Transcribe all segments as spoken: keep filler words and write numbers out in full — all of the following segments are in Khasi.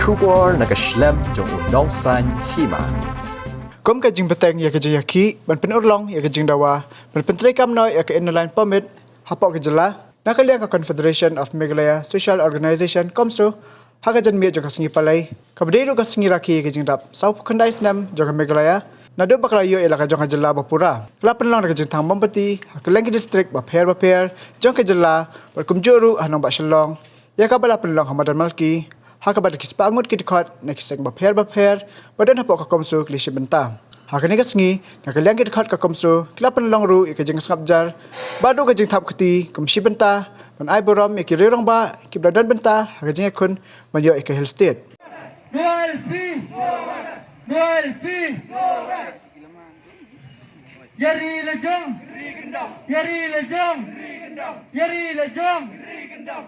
Khubor na ka shlem jong u nongsan hima. Kum ka jingbteng ïa ka jingïakhih ban pynurlong ïa ka jingdawa ban pyntreikam noh ïa ka Inner Line Permit hapoh ka jylla, na ka liang ka Confederation of Meghalaya Social Organisation, CoMSO, ha ka janmiet jong ka sngi Palei, kaba dei ruh ka sngi rakhe ïa ka jingdap sawphew khyndai snem jong ka Meghalaya naduh ba ka la ïoh ïa la ka jong ka jylla ba pura. Ka la pynlong da ka jingthang mombati ha kylleng ki district bapher bapher jong ka jylla, bad kumjuh ruh ha nongbah Shillong, ïa kaba la pynlong ha madan Malki, ha kaba da ki spah ngut ki dkhot na ki seng bapher bapher ba don hapoh ka CoMSO ki la shim bynta. Ha kane ka sngi, na ka liang ki dkhot ka CoMSO ki la pynlong ruh ïa ka jingsngap jar bad ruh ka jingthap kti kum shi bynta ban ai burom ïa ki riew rangbah kiba la don bynta ha ka jingïakhun ban ïoh ïa ka Hill State. No L P! No L P! Ïa ri la jong. Ïa ri la jong. Ïa ri la jong.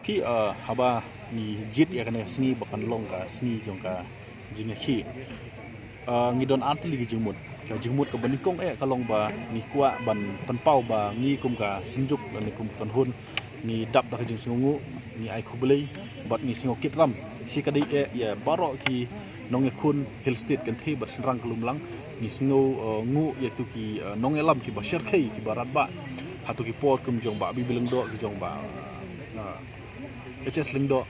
Ki, ah, haba ngi jied ïa kane ka sngi ba kan long ka sngi jong ka jingïakhih. Ah, ngi don artylli ki jingmut. Ka jingmut kaba nyngkong eh ka long ba ngi kwah ban pynpaw ba ngi kum ka synjuk lane kum ka kynhun ngi dap da ka jingsngewnguh, ngi ai khublei bad ngi sngew kit ram shi ka dei eh ïa baroh ki nongïakhun Hill State kynthei bad shynrang ka lumlang. Ngi sngew, eh, nguh ïa kito ki, eh, nongïalam kiba shyrkhei kiba radbah ha kito ki por kum jong Bah Bibi Lyngdoh, ki jong Bah, eh, H S Lyngdoh,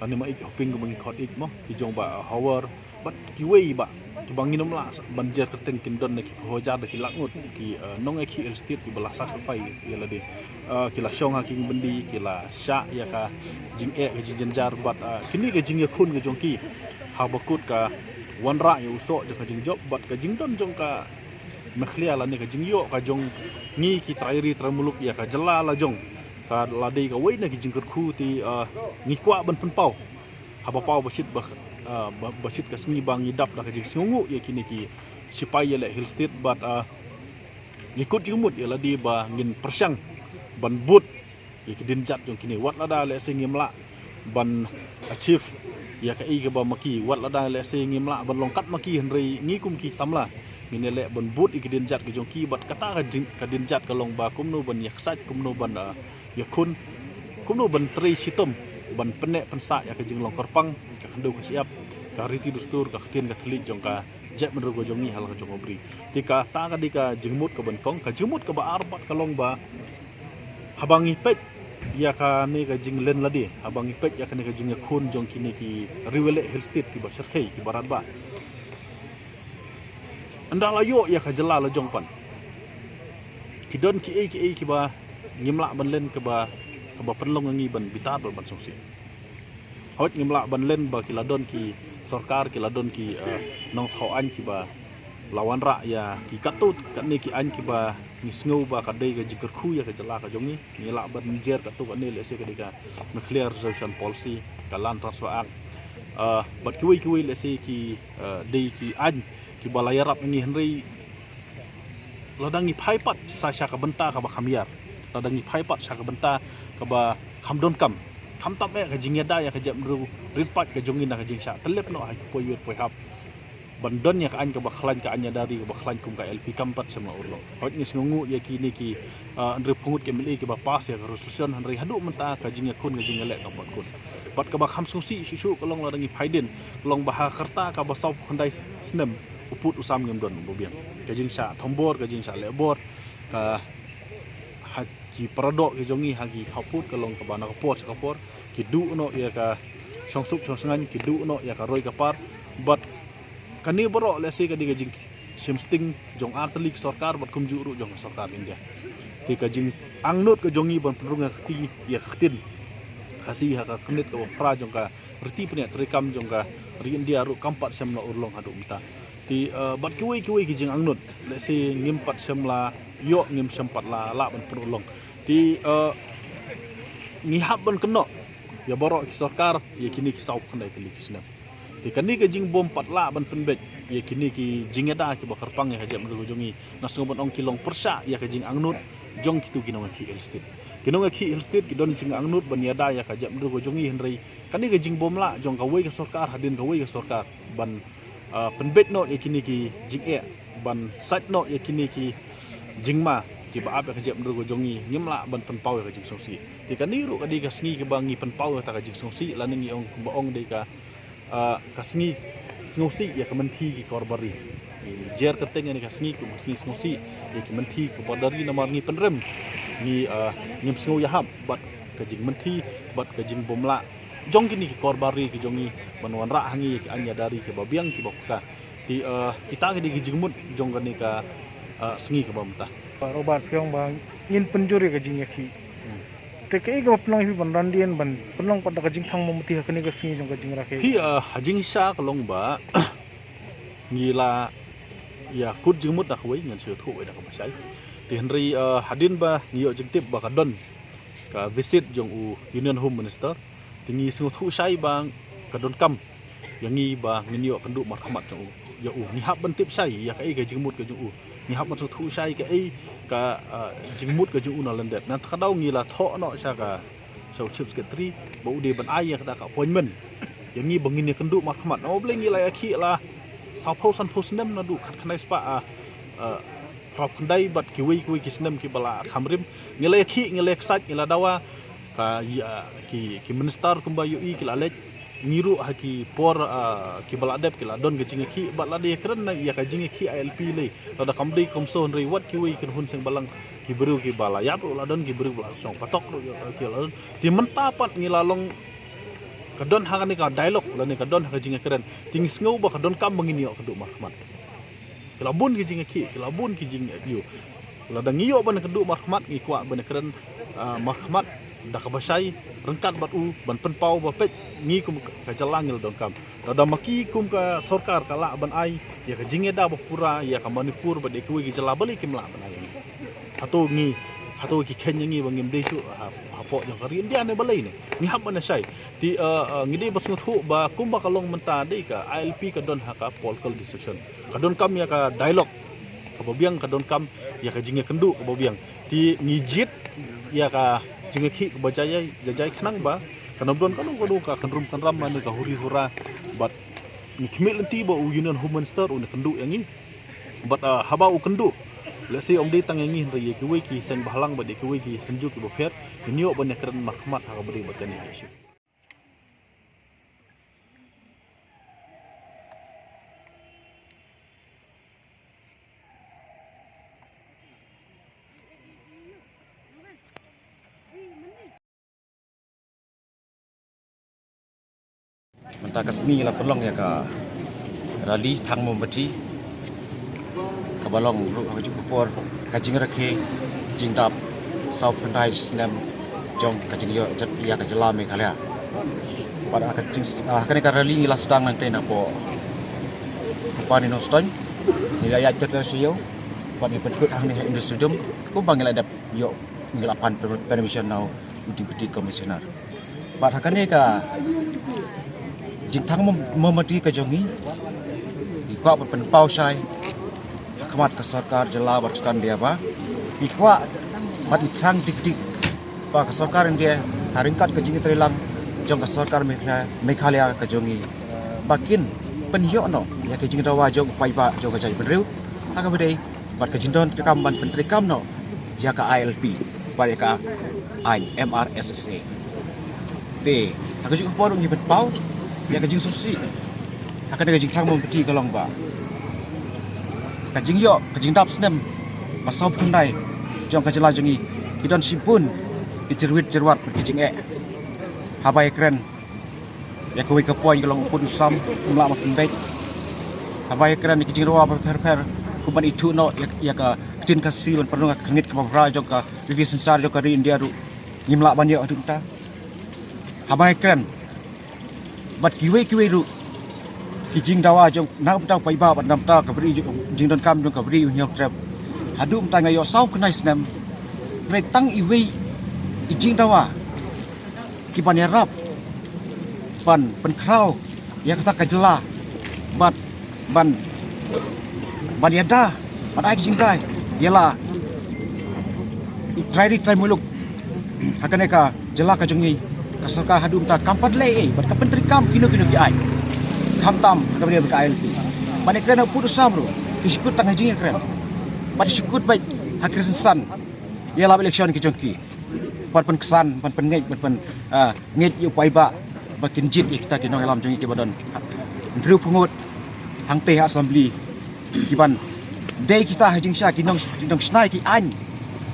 lane Ma Ïeit Hoping kaba ngi khot ïeit mo, ki jong Bah Hawar, bad kiwei bah kiba ngin ym lah ban jer kyrteng, kin don na ki phew hajar da ki lak ngut ki, eh, nongïakhih Hill State kiba la sacrifice ïa lade. Eh, ki la shong ha ki byndi, ki la shah ïa ka jingeh ka jingjynjar bad, eh, kine ka jingïakhun ka jong ki ha ba kut ka wanrah ïa u soh jong ka jingjop bad ka jingdon jong ka Meghalaya lane ka jingïoh ka jong ngi ki trai ri trai muluk ïa ka jylla la jong ka la dei kawei na ki jingkyrkhu te, eh, ngi kwah ban pynpaw. Haba paw ba shit ba, ah, ba, ba shit ka sngi ba ngi dap da ka jingsngewnguh ïa kine ki sipai ïaleh Hill State bad, ah, ngi kut jingmut ïa lade ba ngin pyrshang ban bud ïa ki dienjat jong kine, wat lada lehse ngim lah ban achieve ïa kaei kaba ma ki, wat lada lehse ngim lah ban long kat ma ki, hynrei ngi kum ki samla ngin ïaleh ban bud ïa ki dienjat ki jong ki bad kata ka jing, ka dienjat ka long ba kumno ban ïaksaid, kumno ban, ah, ïakhun, kumno ban trei shitom ban pynneh pynsah ïa ka jinglong kyrpang, ka khyndew ka shyiap, ka riti dustur, ka ktien ka thylliej jong ka jaitbynriew ka jong ngi ha la ka jong ka bri. Te kata ka dei ka jingmut kaba nyngkong. Ka jingmut kaba ar pat ka long ba haba ngi peit ïa kane ka jinglen lade, haba ngi peit ïa kane ka jingïakhun jong kine ki riew ïaleh Hill State kiba shyrkhei kiba radbah, ynda la ïoh ïa ka jylla la jong pat, ki don kiei kiei kiba ngim lah ban len kaba, kaba pynlong ïa ngi ban bitar bad ban sngewsih. Hooid ngim lah ban len ba ki la don ki sorkar, ki la don ki, eh, nongthaw aiñ kiba la wanrah ïa ki katto katne ki aiñ kiba ngi sngew ba ka dei ka jingkyrkhu ïa ka jylla ka jong ngi. Ngi lah ban jer katto katne, lehse ka dei ka Meghalaya Reservation Policy, ka Land Transfer Act, eh, bad kiwei kiwei lehse ki, eh, dei ki aiñ kiba la ïarap ïa ngi, hynrei lada ngi phai pat sa sha ka bynta kaba kham ïar, lada ngi phai pat sha ka bynta kaba kham donkam, khamtam eh ka jingïada ïa ka jaitbynriew rit pat ka jong ngi na ka jingshah tyllep noh ha ki poiwir poihap ban don ïa ka aiñ kaba khlaiñ, ka aiñ ïada ri kaba khlaiñ kum ka L P kam pat shym la urlong. Hooid ngi sngewnguh ïa kine ki, ah, hynriewphew ngut ki M L A kiba pass ïa ka resolution, hynrei haduh mynta ka jingïakhun ka jingïaleh kam pat khun. Bad kaba kham sngewsih shuh shuh ka long lada ngi phai dien, ka long ba ha ka rta kaba sawphew khyndai snem u pud u sam ngim don uba biang. Ka jingshah thombor, ka jingshah lehbor, ka ha ki paradoh ki jong ngi ha ki khappud ka long kaba na ka por sha ka por ki duh noh ïa ka shongsuk shongsngaiñ, ki duh noh ïa ka roi ka par. Bad kane baroh lehse ka dei ka jingshim sting jong artylli ki sorkar bad kumjuh ruh jong ka sorkar India. Te ka jingangnud ka jong ngi ban pynrung ïa ka kti, ïa ka ktien Khasi ha ka kynit kaba phra jong ka riti pynïaid treikam jong ka ri India ruh kam pat shym la urlong haduh mynta. Te, eh, bad kiwei kiwei ki jingangnud, lehse ngim pat shym la ïoh, ngim shym pat la lah ban pynurlong. Te, eh, ngi hap ban kynnoh ïa baroh ki sorkar ïa kine ki sawphew khyndai tylli ki snem. Te kane ka jingbym pat lah ban pynbeit ïa kine ki jingïada kiba kyrpang ïa ka jaitbynriew ka jong ngi, nga sngew ban ong ki long pyrshah ïa ka jingangnud jong kito ki nongïakhih Hill State. Ki nongïakhih Hill State ki don jingangnud ban ïada ïa ka jaitbynriew ka jong ngi, hynrei kane ka jingbym lah jong kawei ka sorkar hadien kawei ka sorkar ban, ah, pynbeit noh ïa kine ki jingeh, ban sait noh ïa kine ki jingma kiba ap ïa ka jaitbynriew ka jong ngi, ngim lah ban pynpaw ïa ka jingsngewsih. Te kane ruh ka dei ka sngi kaba ngi pynpaw ïa kata ka jingsngewsih, lane ngi ong kumba ong dei ka, Ah, ka sngi sngewsih ïa ka mynthi ki kor bari. Ngi jer kyrteng ïa kane ka sngi kum ka sngi sngewsih ïa ki mynthi ki kor bari namar ngi pynrem, ngi, ah, ngim sngew ïahap bad ka jingmynthi bad ka jingbymlah jong kine ki kor bari ki jong ngi ban wanrah ha ngi ïa ki aiñ ïa dari kiba biang kiba paka. Te, ah, kita ki dei ki jingmut jong kane ka, ah, sngi kaba mynta. Robert Phew, ba ngin pynjur ïa ka jingïakhih. Hmm. Te kaei kaba pynlong ïa phi ban ran dien ban pynlong pat da ka jingthang mombati ha kane ka sngi jong ka jingrakhe? Phi, ah, ha jingshisha ka long ba ngi la ïa kut jingmut da kawei, ngan shu ïathuh wei da kaba shai. Te hynrei, ah, hadien ba ngi ïoh jingtip ba ka don ka visit jong u Union Home Minister, te ngi sngewthuh shai ba ka donkam ïa ngi ba ngin ïoh kynduh markhmat jong u, ïa u. Ngi hap ban tip shai ïa kaei ka jingmut ka jong u. Ngi hap ban sngewthuh shai kaei ka, ah, jingmut ka jong u na lyndet. Nangta ka daw ngi la thoh noh sha ka, sha u Chief Secretary ba u dei ban ai ïa kata ka appointment ïa ngi ba ngin ïa kynduh markhmat. Namar balei ngi la ïakhih la sawphew sanphew snem naduh khatkhyndai spah, ah, ah, phra khyndai bad kiwei kiwei ki snem kiba la kham rim. Ngi la ïakhih, ngi la ïaksaid, ngi la dawa. Ka, ïa, ki, ki minister kumba ïohi ki la leit. Ngi ruh ha ki por, ah, kiba la dep ki la don ka jingïakhih bad la dei ïakren na ïa ka jingïakhih I L P lei. Lada kam dei kam shu hynrei wat kiwei ki hun seng balang, ki briew kiba la ïap ruh la don, ki briew ba la shong patok ruh ïa ki la don. Te mynta pat ngi la long ka don ha kane ka dialogue lane ka don ha ka jingïakren. Te ngi sngew ba ka donkam ba ngin ïoh kynduh markhmat. Ki la bun ki jingïakhih, ki la bun ki jingïakhih. Lada ngi ïoh ban kynduh markhmat, ngi kwah ban kren, ah, markhmat da kaba shai ryngkat bad u ban pynpaw ba peit ngi kum ka jylla ngi la donkam. Lada ma ki kum ka sorkar ka lah ban ai ïa ka jingïada ba pura ïa ka Manipur bad ïa kiwei ki jylla, balei kim lah ban ai ïa ngi? Hato ngi, hato ki kheiñ ïa ngi ba ngim dei shuh ha, hapoh jong ka ri India ne balei ne? Ngi hap ban shai. Te, ah, ah, ngi dei ban sngewthuh ba kumba ka long mynta dei ka I L P ka don ha ka political discussion. Ka donkam ïa ka dialogue kaba biang, ka donkam ïa ka jingïakynduh kaba biang. Te ngi jied ïa ka jingïakhih kaba jai jai, jai jai khnang ba kan ym don kano kano ka kynrum kynram mane ka huri hura. Bad ngi khmih lynti ba u Union Home Minister un ïakynduh ïa ngi. Bad, ah, haba u kynduh, lehse ym dei tang ïa ngi hynrei ïa kiwei ki seng bhalang bad ïa kiwei ki synjuk kiba pher, ngin ïoh ban ïakren markhmat ha kaba dei bad kane ka issue. Mynta ka sngi la pynlong ïa ka rally thang mombati kaba long ruh ha kajuh ka por ka jingrakhe jingdap saw phew khyndai snem jong ka jingïoh ïa ka jylla Meghalaya. Bad ha ka jing, ha kane ka rally ngi la sdang nangtei napoh Company Nongstoiñ, ngi la ïaid ter ter sha ïew bad ngi pynkut hangne ha Indo Stadium kumba ngi la dep ïoh, ngi la pan per-, permission na u Deputy Commissioner. Bad ha kane ka jingthang mom-, mombati ka jong ngi, ngi kwah ban pynpaw shai ha khmat ka sorkar jylla bad sorkar India ba ngi kwah bad ngi thrang dik dik ba ka sorkar India ha ryngkat ka jingïatreilang jong ka sorkar Meghalaya, Meghalaya ka jong ngi ba kin pynïoh noh ïa ka jingdawa jong u paidbah jong ka jaitbynriew ha kaba dei bad ka jingdonkam ban pyntreikam noh ïa ka I L P bad ïa ka aiñ M R S S A. Te ha kajuh ka por ngi pynpaw ïa ka jingsngewsih ha kane ka jingthang mombati ka long ba ka jingïoh ka jingdap snem ba saw phew khyndai jong ka jylla jong ngi ki don shibun ki jyrwit jyrwat bad ki jingeh. Haba ïakren ïa kawei ka point ka long u pud u sam, um lah ban pynbeit. Haba ïakren ïa ki jingdawa ba pher pher kum ban ithuh noh ïa, ïa ka ktien Khasi ban pynrung ha ka khyrnit kaba phra jong ka riti synshar jong ka ri India ruh ngim lah ban ïoh haduh mynta. Haba ïakren bad kiwei kiwei ruh ki jingdawa jong na bynta u paidbah bad na bynta ka bri, jingdonkam jong ka bri u Hynñiewtrep. Haduh mynta nga ïoh saw khyndai snem, hynrei tang iwei i jingdawa ki ban ïarap ban pynkhraw ïa kata ka jylla bad ban, ban ïada ban ai ka jingdai ïa la i trai ri trai muluk ha kane ka jylla ka jong ngi. Ka sorkar haduh mynta kam pat leh ei bad ka pyntreikam kino kino ki aiñ, khamtam ha kaba ïadei bad ka I L P. Ban ïakren ha u pud u sam ruh ki shu kut tang ha jingïakren bad ki shu kut beit ha ki rynsan ïalap election ki jong ki. Ban pynksan, ban pynngeit, ban pyn, ah, ngeit ïa u paidbah Ba kin jied ïa kita ki nongïalam jong ngi kiba don hynriew phew ngut hangtei ha assembly, kiban dei kita ha jingshisha ki nong, nongshna ki aiñ,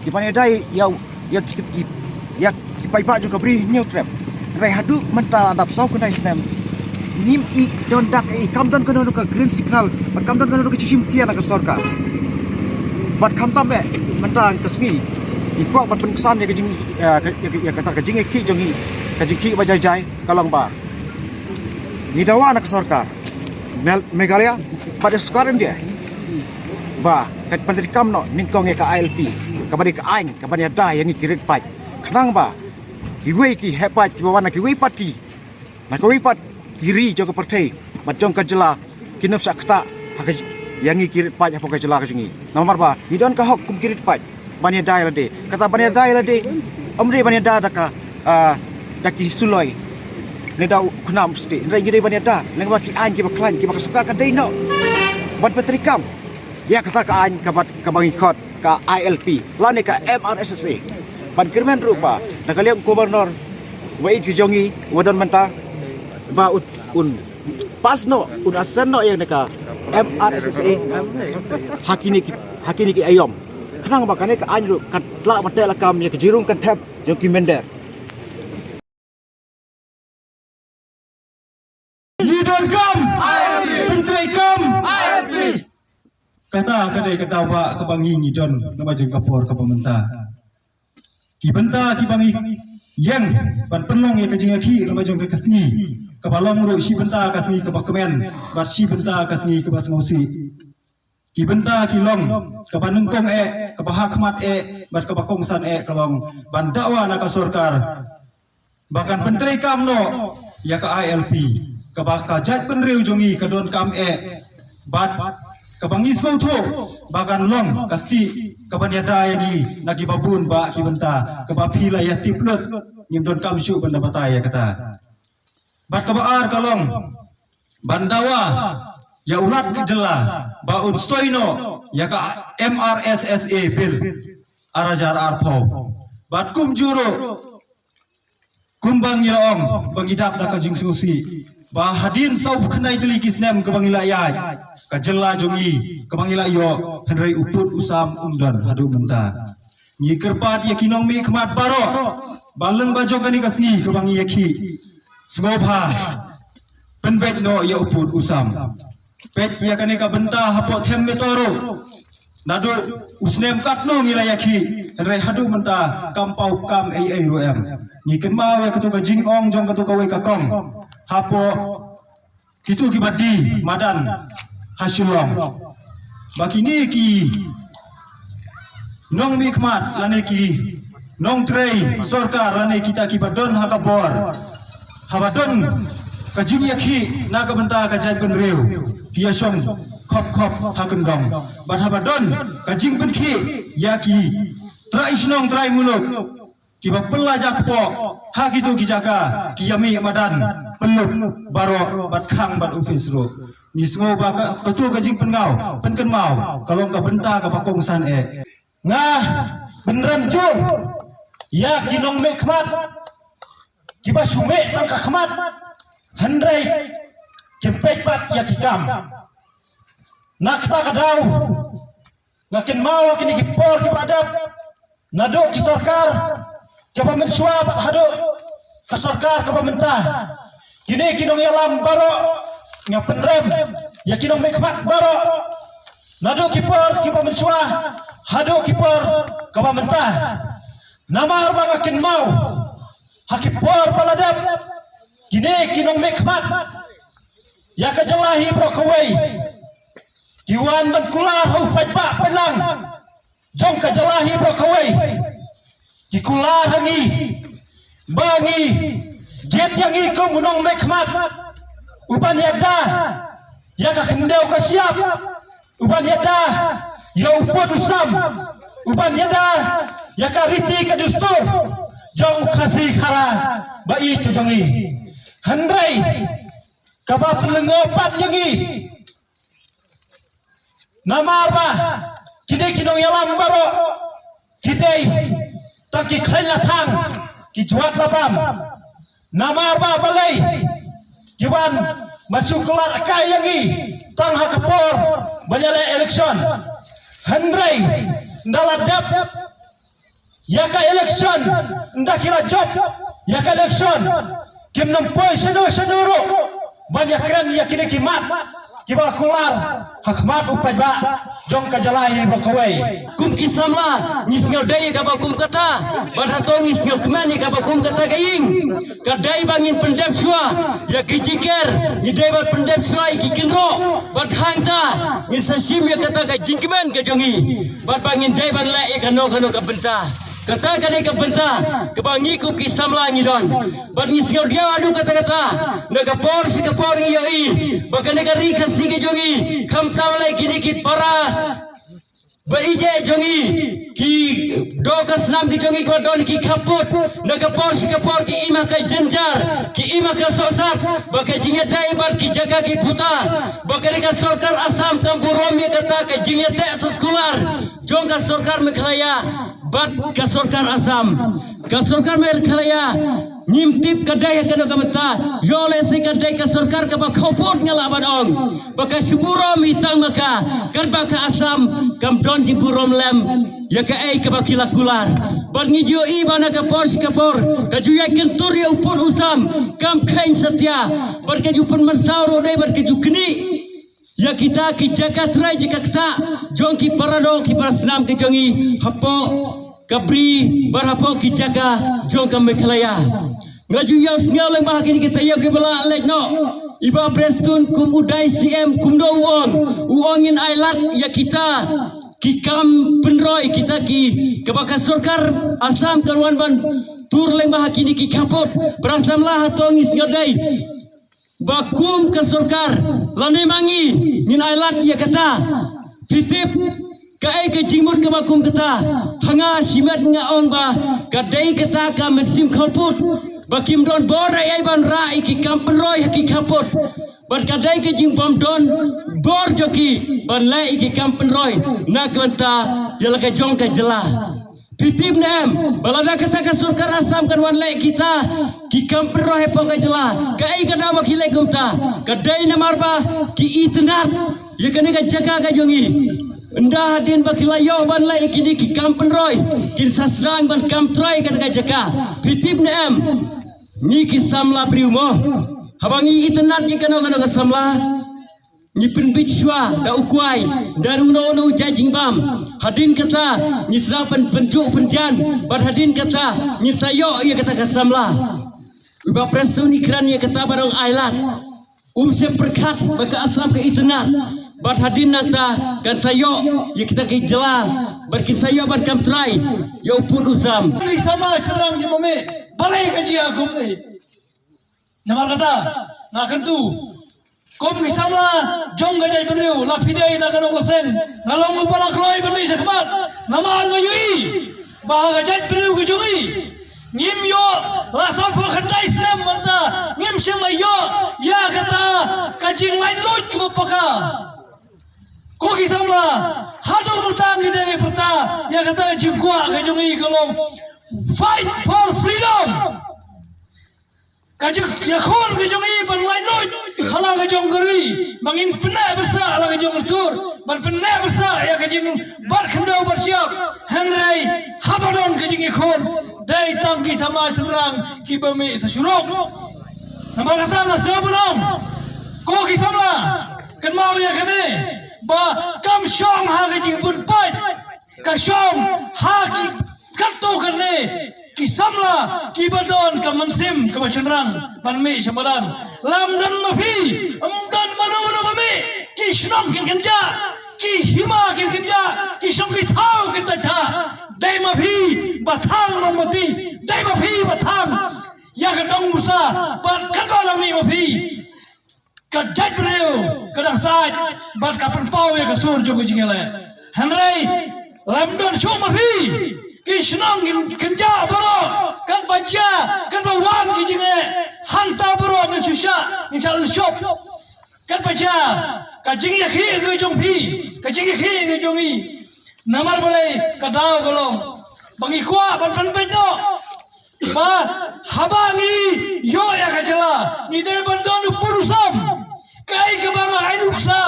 kiban ïada ïa, ïa ki, ki, ïa ki paidbah jong ka Bri Hynñiewtrep. Hynrei haduh mynta la dap saw khyndai snem, ngim i don dak, i kam don kano kano ka green signal, bad kam don kano kano ka jingshim khia na ka sorkar. Bad khamtam eh mynta ka sngi, i kwah ban pynksan ïa ka jing, ïa ka, ïa ka, ïa kata ka jingïakhih jong ngi, ka jingkhih ba jai jai ka long ba ngi dawa na ka sorkar Mel-, Meghalaya bad ïa sorkar India ba kan pyntreikam noh nyngkong ïa ka I L P, kaba dei ka aiñ kaban ïada ïa ngi ki rit paid, khnang ba kiwei ki heh paid kiba wan na kiwei pat ki, na kawei pat ki ri jong ka pyrthei bad jong ka jylla, kin ym shah ktah ha ka, ïa ngi ki rit paid hapoh ka jylla ka jong ngi. Namar ba ngi don ka hok kum ki rit paid ban ïada ïa lade. Kata ban ïada ïa lade, ym dei ban ïada da ka, ah, da ki suloi ne da u khnam state. Hynrei ngi dei ban ïada lyngba ki aiñ kiba khlaiñ kiba ka sorkar ka dei noh ban pyntreikam ïa kata ka aiñ kaba, kaba ngi khot ka I L P lane ka M R S S A. Ban kyrmen ruh ba na ka liang u Governor ba ïeit ka jong ngi uba don mynta, ba un, un pass noh, un assent noh ïa kane ka M R S S A ha kine ki, ha kine ki aïom, khnang ba kane ka aiñ ruh kan lah ban teh lakam ïa ka jingrung kynthep jong ki mynder. Ngi donkam pyntreikam. Kata ka dei ka dawa kaba ngi ngi don na ka jong ka por kaba mynta. Ki bynta kiba ngi ïeng ban pynlong ïa ka jingïakhih na ka jong ka sngi, kaba long ruh shi bynta ka sngi kaba kmen bad shi bynta ka sngi kaba sngewsih. Ki bynta ki long kaba nyngkong eh, kaba ha khmat eh bad kaba kongsan eh ka long ban dawa na ka sorkar ba kan pyntreikam noh ïa ka I L P kaba ka jaitbynriew jong ngi ka donkam eh, bad kaba ngi sngewthuh ba kan long ka stieh kaban ïada ïa ngi na kiba bun bah ki bynta, kaba phi la ïatip lut, ngim donkam shuh ban da batai ïa kata. Bad kaba ar ka long ban dawa ïa u Lat ka jylla ba un soi noh ïa ka M R S S A Bill ar hajar arphew. Bad kumjuh ruh, kumba ngi la ong, ba ngi dap da ka jingsngewsih ba hadien saw khyndai tylli ki snem kaba ngi la ïaid, ka jylla jong ngi kaba ngi la ïoh, hynrei u pud u sam um don haduh mynta. Ngi kyrpad ïa ki nongmihkhmat baroh ba lyngba jong kane ka sngi kaba ngi ïakhih, sngewbha pynbeit noh ïa u pud u sam. Peit ïa kane ka bynta hapoh Them Metor ruh, naduh u snem katno ngi la ïakhih, hynrei haduh mynta kam paw kam ei ei ruh em. Ngi kynmaw ïa kato ka jingong jong kato kawei ka kong hapoh kito kiba die madan ha Shillong, ba kine ki nongmihkhmat lane ki nongtrei sorkar lane kita kiba don ha ka bor, haba don ka jingïakhih na ka bynta ka jaitbynriew, ki ïashong khop khop ha kyndong. Bad haba don ka jingpynkhih ïa ki trai shnong trai muluk kiba pynlait kpoh ha kito ki jaka, ki ïa mih madan, pynlup baroh bad khang bad office ruh. Ngi sngew ba ka, kato ka jingpyngaw pynkynmaw ka long ka bynta kaba kongsan eh. Nga pynrem jur ïa ki nongmihkhmat kiba shu mih tang ka khmat, hynrei kim peit pat ïa ki kam. Na kata ka daw nga kynmaw ïa kine ki por kiba la dep, naduh ki sorkar kiba mynshuwa bad haduh ka sorkar kaba mynta. Kine ki nongïalam baroh, nga pynrem ïa ki nongmihkhmat baroh, naduh ki por kiba mynshuwa haduh ki por kaba mynta. Namar ba nga kynmaw ha ki por ba la dep, kine ki nongmihkhmat ïa ka jylla hi baroh kawei ki wan ban kular ha u paidbah paidlang jong ka jylla hi baroh kawei. Ki kular ha ngi ba ngi jied ïa ngi kum u nongmihkhmat uban ïada ïa ka khyndew ka shyiap, uban ïada ïa u pud u sam, uban ïada ïa ka riti ka dustur jong u Khasi Khara ba ïeit ka jong ngi. Hynrei kaba pynlyngngoh pat ïa ngi, namar ba kine ki nongïalam baroh ki dei tang ki khleiñ la thang, ki jwat la bam. Namar ba balei ki wan ban shu khlad kai ïa ngi tang ha ka por ban ïaleh election. Hynrei ynda la dep ïa ka election, ynda ki la jop ïa ka election, kim nym poi shano shano ruh ban ïakren ïa kine ki mat kiba kular ha khmat u paidbah jong ka jylla hi ba kawei. Kum ki samla ngi sngewdei ïa kaba kum kata, bad hato ngi sngewkmen ïa kaba kum kata ka ïing. Ka dei ba ngin pyndep shuwa ïa ki jingker, ngi dei ban pyndep shuwa ïa ki kynroh, bad hangta ngin sa shim ïa kata ka jingkmen ka jong ngi. Bad ba ngin dei ban leh ïa kano kano ka bynta. Kata ka dei ka bynta kaba ngi kum ki samla ngi don. Bad ngi sngewdiaw haduh katta katta, na ka por sha ka por ngi ïohi ba kane ka ri Khasi ka jong ngi, khamtam lei kine ki para ba ïeit jong ngi, ki doh ka snam ki jong ngi kiba don ki khappud, na ka por sha ka por ki im ha ka jynjar, ki im ha ka sohsat, ba ka jingïadei bad ki jaka ki puta, ba kane ka sorkar Assam kam burom ïa kata ka jingïateh soskular jong ka sorkar Meghalaya bad ka sorkar Assam. Ka sorkar Meghalaya ngim tip ka dei ha kano ka bynta, ïoh lehse ka dei ka sorkar kaba khappud, nga lah ban ong ba ka shu burom hi tang ma ka, katba ka Assam kam don jingburom lem ïa kaei kaba ki la kular. Bad ngi ju ïohi ba na ka por sha ka por ka ju ïai kyntur ïa u pud u sam, kam kheiñ satia, bad ka ju pynmynsaw ruh dei bad ka ju knieh ïa kita ki jaka trai jaka ktah jong ki para doh ki para snam ki jong ngi hapoh ka bri bad hapoh ki jaka jong ka Meghalaya. Nga ju ïohsngew lyngba ha kine ki taïew kiba la leit noh, i Bah Prestone kum u dei C M kumno u ong, u ong ngin ailad ïa kita ki kam pynroi, kita ki kaba ka sorkar Assam kan wan ban tur lyngba ha kine ki khappud. Para samla, hato ngi sngewdei ba kum ka sorkar lane ma ngi ngin ailad ïa kata? Phi tip kaei ka jingmut kaba kum kata? Ha nga shimet nga ong ba ka dei kata ka mynsiem khappud, ba kim don bor ei ei ban rah ïa ki kam pynroi ha ki khappud. Bad ka dei ka jingbym don bor jong ki ban leh ïa ki kam pynroi na ka bynta ïa la ka jong ka jylla. Phi tip ne em ba lada kata ka sorkar Assam kan wan leh kita ki kam pynroi hapoh ka jylla, kaei ka daw ba ki leh kumta? Ka dei namar ba ki itynnad ïa kane ka jaka ka jong ngi. Ynda hadien ba ki la ïoh ban leh ïa kine ki kam pynroi, kin sa sdang ban kam trai ïa kata ka jaka. Phi tip ne em, ngi ki samla briew mo, haba ngi itynnad ïa kano kano ka samla, ngi pynbit shuwa da u kwai, da uno uno u jait jingbam. Hadien kata ngi sdang pyn-, pynjuh pynjan, bad hadien kata ngi sa ïoh ïa kata ka samla. U Bah Prestone i kren ïa kata ba dang ailad. Um shym pyrkhat ba ka Assam ka itynnad, bad hadien nangta kan sa ïoh ïa kita ki jylla, bad kin sa ïoh ban kam trai ïa u pud u sam. Ki samla shynrang ki mame, balei ka jia kumne? Namar kata nga kyntu, kum ki samla jong ka jaitbynriew, la phi dei na kano ka seng, nga long uba la kloi ban mih sha khmat. Namar nga ïohi ba ha ka jaitbynriew ka jong ngi, ngim ïoh, la sanphew khyndai snem mynta ngim shym la ïoh ïa kata ka jinglaitluid kaba paka. Ko ki samla, haduh mynta ngi dang ïa pyrta ïa kata ka jingkwah ka jong ngi ka long fight for freedom. Ka jingïakhun ka jong ngi ban laitluid ha la ka jong ka ri, ba ngin pynneh pynsah ha la ka jong ka sur, ban pynneh pynsah ïa ka jingbat khyndew bat shyiap. Hynrei haba don ka jingïakhun, dei tang ki samla shynrang kiba mih sa shuh ruh. Namar kata nga sngew ban ong, ko ki samla, kynmaw ïa kane, ba kam shong ha ka jingbun paid, ka shong ha ki katto katne ki samla kiba don ka mynsiem kaba shynrang ban mih sha madan. Lym don ma phi, ym don mano mano ba mih, ki shnong kin kynjah, ki hima kin kynjah, ki shnong ki thaw kin kynjah. Dei ma phi ba thang, ma phi, dei ma phi ba thang ïa ka dong musa, bad katba la mih ma phi, ka jaitbynriew ka dang said bad ka pynpaw ïa ka sur jong ka jingïaleh. Hynrei lym don shuh ma phi, ki shnong kin kynjah baroh, katba jia, katba wan ki jingeh, hangta baroh ngin shu shah, ngin shah lynshop. Katba jia, ka jingïakhih ka jong phi, ka jingïakhih ka jong ngi. Namar balei? Ka daw ka long ba ngi kwah ban pynbeit noh. Ba haba ngi ïoh ïa ka jylla, ngi dei ban don u pud u sam. Kaei kaba nga ai nuksa,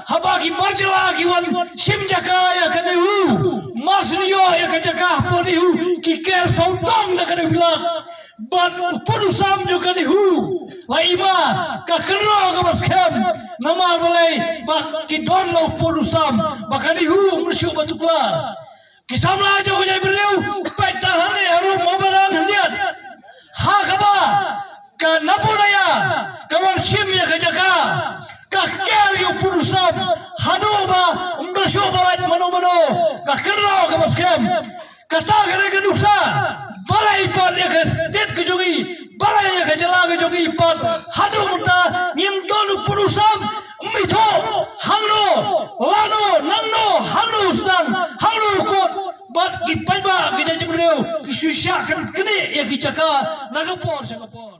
haba ki bar jylla ki wan shim jaka ïa ka NEHU, mar shu ïoh ïa ka jaka hapoh NEHU, ki ker sawdong na ka NEHU la. Bad u pud u sam jong ka NEHU, la i ma, ka kynroh kaba skhem. Namar balei? Ba ki don la u pud u sam, ba ka NEHU um shu ba tuklar. Ki samla jong ka jaitbynriew, peit tang hangne harum Mabaran hynñiat. Ha kaba ka Napadaya ka wan shim ïa ka jaka, ka ker ïa u pud u sam haduh ba ym da shuh ba lait mano mano, ka kynroh kaba skhem. Kata ka dei ka nuksa. Balei pat ïa ka state ka jong ngi, balei ïa ka jylla ka jong ngi pat haduh mynta ngim don u pud u sam. Ym ithuh hangno, lano, nangno, hangno u sdang, hangno u kut. Bad ki paidbah ki jaitbynriew ki shu shah kynthih ïa ki jaka na ka por sha ka por.